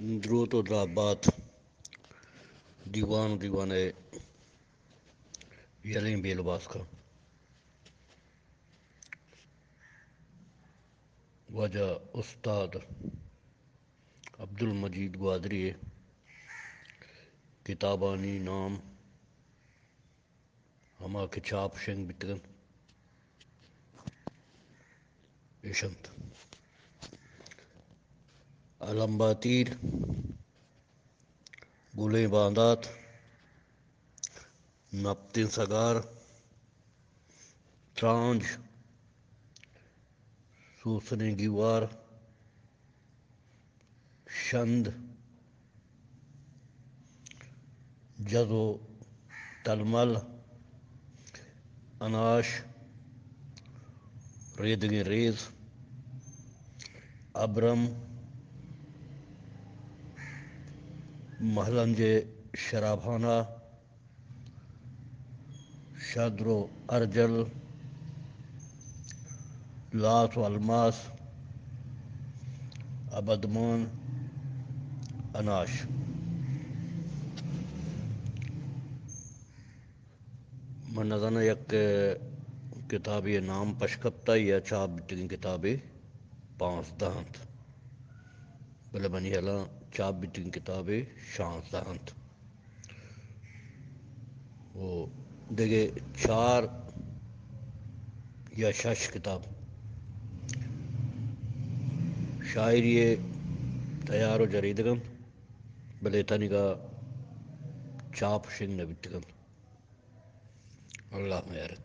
دروت و دراہ بات دیوان و دیوان ء یلیں بیل باسکاں۔ واجہ استاد عبدالمجید گوادری ء کتابانی نام ہما کہ چاپ شنگ بیتگ انت، ایش انت: المباتیر، گلیں باندات، نپتیں سگار، ترانج، سوسنیں گیوار، شند، جز و تلمل، اناش، ریدگیں ریز، ابرم، مہلنج ء شرابخانہ، شدر و ارجل، لاس و الماس، ابدمان، اناش۔ من نزاناں یک کتابے نام پش کپتہ یا چاپ بیتگیں کتابے پانزدہ انت، بلے منی ہیالاں چاپ بیتگیں کتابے شانزدہ انت۔ و دگہ چار یا شش کتاب شاعری ء تیار و جریدگ انت، بلے تنیگا چاپ شنگ نہ بیتگ انت۔ اللہ میارت۔